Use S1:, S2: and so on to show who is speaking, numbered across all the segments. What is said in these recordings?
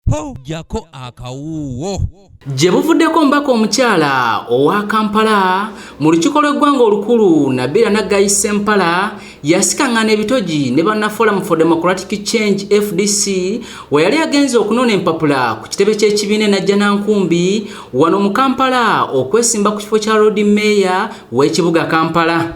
S1: Ho, ggyako akawuuwo.
S2: Gye buvuddeko omubaka omukyala owa Kampala mu lukiiko lw'eggwanga olukulu Nabila Naggayi Ssempala yasikaŋŋana ebitogi ne banna Forum for Democratic Change FDC we yali agenze okunona empapula ku kitebe ky'ekibiina e Najjanankumbi wano mu Kampala okwesimba ku kifo kya Lord Mayor w'ekibuga Kampala.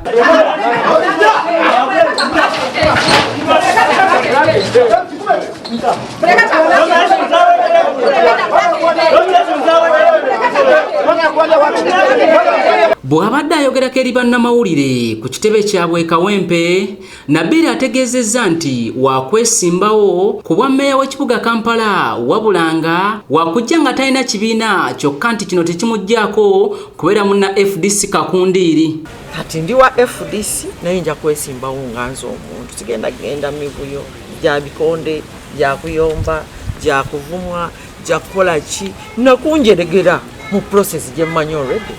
S2: Bw'abadde ayogerako eri bannamawulire ku kitebe kyabwe e Kawempe, Nabilah ategeezezza nti waakwesimbawo ku bwa mmeeya w'ekibuga Kampala wabula nga waakujja nga talina kibiina kyokka nti kino tekimuggyaako kubeera munna FDC kakundiiri.
S3: Kati ndi wa FDC naye nja kwesimbawo nga nze omuntu, sigenda kugenda mivuyo gya bikonde, gya kuyomba, gya kuvumwa, gya kukola ki nakunjeregera mu process gye mmanyi already.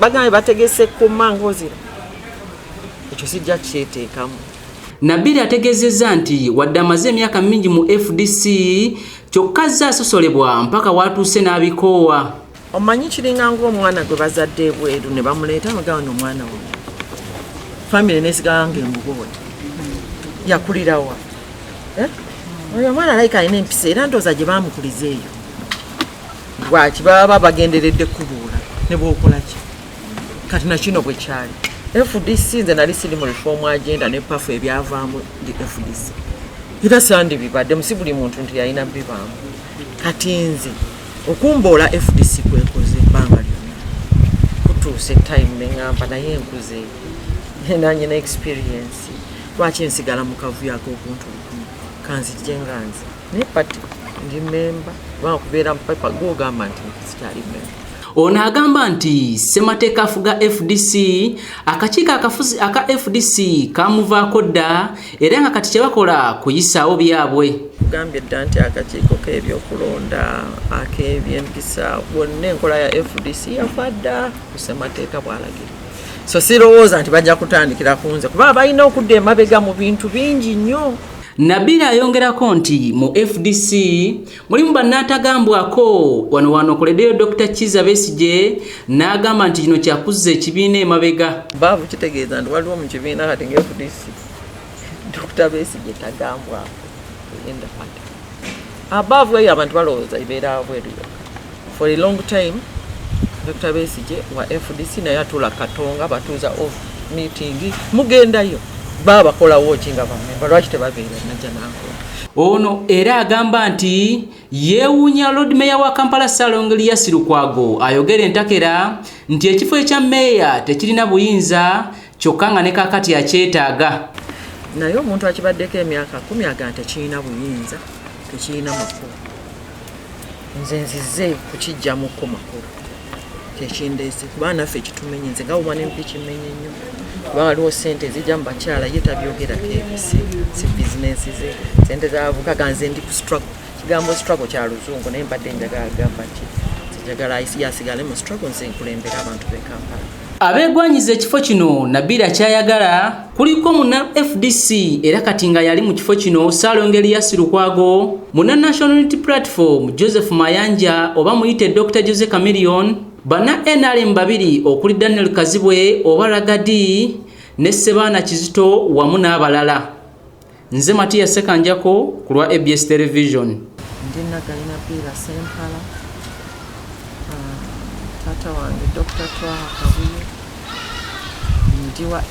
S3: Bagambye bategese kuma ngozira, ekyo sijja kukyeteekamu.
S2: Nabilah ategeezezza nti wadde amaze emyaka mingi mu FDC kyokka azze asosolebwa mpaka w'atuuse n'abikoowa.
S3: Omanyi kiringa ng'omwana gwe bazadde ebweru ne bamuleeta bagamba nti omwana wange, famire nesigala ng'emuboole, yakulirawa? Oyo omwana alayika alina empisa era ndowooza gye baamukuliza eyo. Lwaki baba bagenderedde kubuula ne bw'okola ki? Kati na kino bwe kyali. FDC nze nali siri mu reform agenda ne PAFU ebyavaamu ndi FDC. Era sandibibadde si buli muntu nti yalina bibaamu. Kati nze okumboola FDC kwekoze ebbanga lyonna. Kutuuse time ne ŋŋamba naye nkuze nanyina experience, lwaki nsigala mu kavuyo ak'okuntu kanzijje nga nze naye pati ndi memba kubanga kubeera mu paper gw'ogamba nti sikyali memba.
S2: Ono agamba nti ssemateeka afuga FDC, akakiiko akafuzi aka FDC kamuvaako dda era nga kati kye bakola kuyisaawo byabwe.
S3: Kugambye dda nti akakiiko k'ebyokulonda ak'ebyempisa bwonna enkola ya FDC yafa dda ku ssemateeka bw'alagira. So sirowooza nti bajja kutandikira ku nze kuba balina okudda emabega mu bintu bingi nnyo.
S2: Nabilah ayongerako nti mu FDC mulimu bannantagambwako wano wanokoleddeyo Dr. Kizza Besigye n'agamba nti kino kyakuzza ekibiina emabega.
S3: Baavu kitegeeza nti waliwo mu kibiina kati nga FDC Dr. Besigye tagambwako in the party. Abaavu eyo abantu balowooza ebeera bweru yokka. For a long time Dr. Besigye wa FDC naye atuula Katonga, batuuza off meeting mugendayo baba bakolawo ki nga bamemba, lwaki tebabeera Najjanankumbi?
S2: Ono era agamba nti yeewuunya Lord Mayor wa Kampala Ssalongo Erias Lukwago ayogera entakera nti ekifo ekya mmeeya tekirina buyinza kyokka nga ne kaakati akyetaaga.
S3: Naye omuntu akibaddeko emyaka 10 agamba tekirina buyinza, tekirina makulu. Nze nzize kukiggyamuko makulu, kyekindeese kuba naffe kitumenye. Nze nga bw'omwana MP kimenye nnyo kuba waliwo ssente ezijja mu bakyala, ye tabyogerako ebyo, si bizinensi ze, ssente z'abavubuka. Ga nze ndi ku struggle, kigambo struggle kya luzungu naye mbadde njagala gamba ki njagala yasigale mu struggle, nze nkulembera abantu b'e Kampala.
S2: Abeegwanyiza ekifo kino Nabilah kyayagala kuliko munna FDC era kati nga yali mu kifo kino Ssalongo Erias Lukwago, munna National Unity Platform Joseph Mayanja oba muyite Dr. Jose Chameleone, banna NRM babiri okuli Daniel Kazibwe oba Ragadi ne Ssebaana Kizito wamu n'abalala. Nze Matiya Ssekanjako ku lwa ABS Television.
S3: Ndi Naggayi Nabilah Ssempala, taata wange Dr. Twaha Kabuye, ndi wa